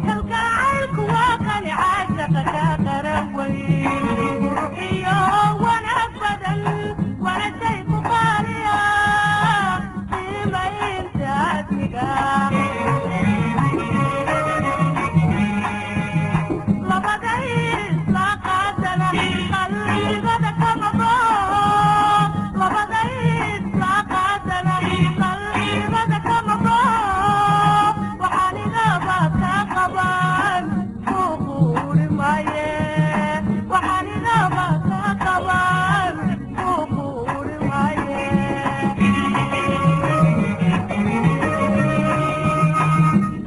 Kalgacaylku waa qani caashaqa kaa qaran weyn, quruxiyo wanaag badan, wana shay ku qaaliya qiimaynta aadmiga. Labaday isla qaadana qalbigada kama bao, labaday isla qaadana qalbigada kama bao. Waxaan igaba ka qaban kuu quuri maaye, waxaan igaba ka qaban kuu quuri maaye.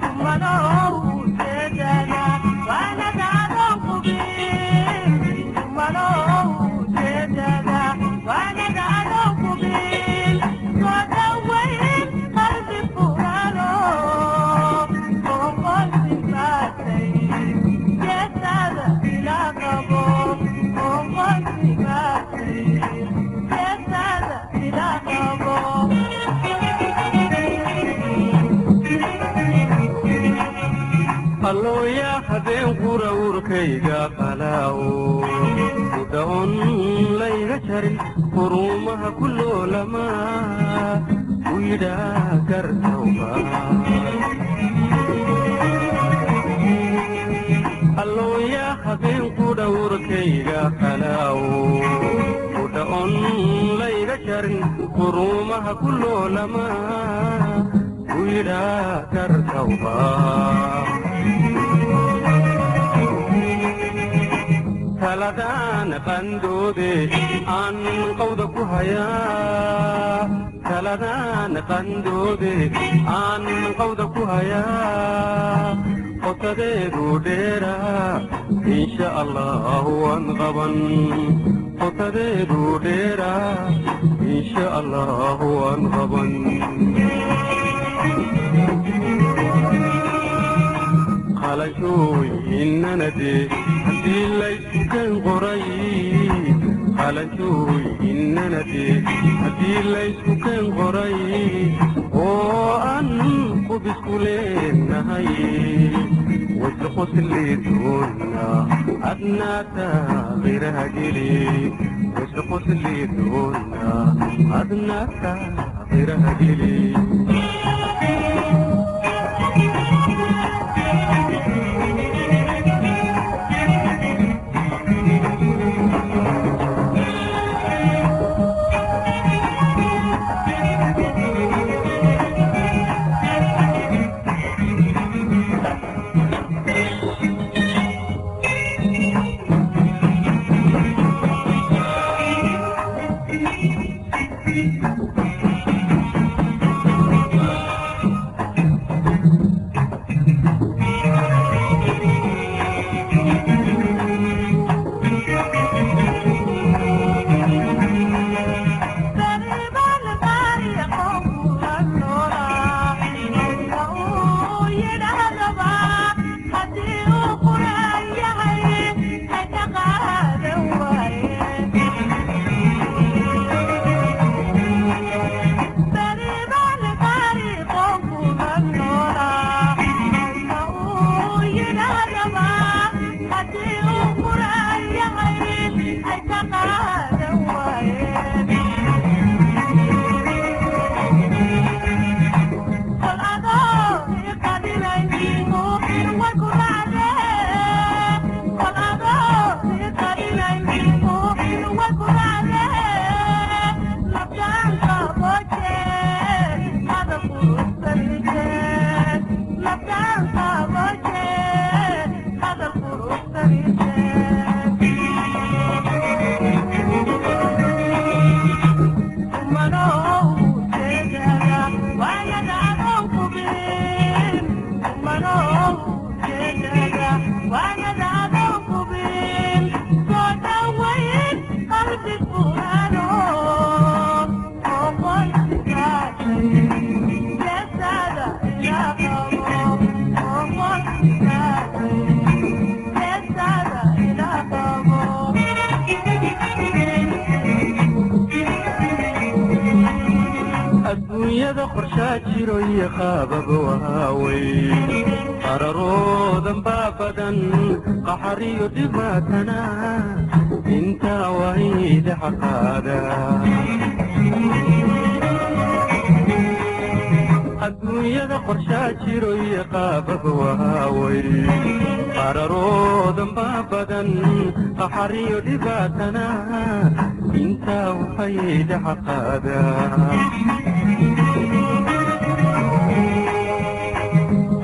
Kumanow ujeedada waanada adoon qubin, kumanow ujeedada waanada adoon qubin. Soo dhowayn qalbi furano oqonsigaasay jeestada ila qabo, oqonsigaasay jeestada ila qabo. Allooya habeen qura urkayga qalaawo kudha on layga jarin, quruumaha ku loolamaa u yidhaa gartawba. Allooya habeen qudha urkayga qalaawo kudha on layga jarin, quruumaha ku loolamaa u yidhaa gartawba. Taladaan qandoode aan qawda ku hayaa, taladaan qandoode aan qawda ku hayaa, qotadeedu dheeraa insha allahu waan qaban, qotadeedu dheeraa insha allahu waan qaban. Qalanjooyinnanade haddii laysku keen qoray, qalanjooyinnanade haddii laysku keen qoray oo aan qubisku leenahay, wasqosli doona adnaa taageeraha geli, wasqosli doona adnaa taageeraha geli. Adduunyada qorshaa jiro iyo qaabab waawey, qararoodan baa badan, qaxariyo dhibaatana intaa wayda xaqaada. Adduunyada qorshaa jiro iyo qaabab waawey, qararoodan baa badan, qaxariyo dhibaatana intaa wayda xaqaada.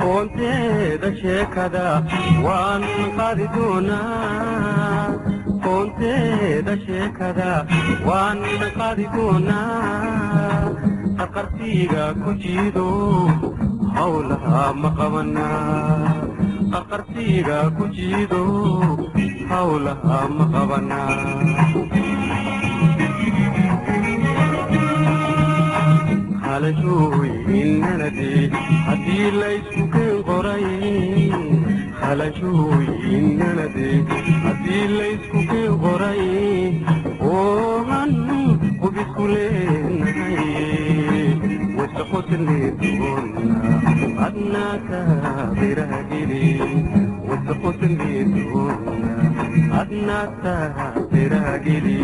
Qoonteeda sheekada waan qaadi doonaa, qoonteeda sheekada waan qaadi doonaa. Qarqartiiga ku jiido hawlaha ma qabanaa, qarqartiiga ku jiido hawlaha ma qabanaa. Halashuuyinanade haddii laysku keen qoray, halashuuyinanade haddii laysku keen qoray, oohan qubisku leenahay wasaqosli doona adnaaka birahgeli, wasaqosli doona adnaaka birahgeli.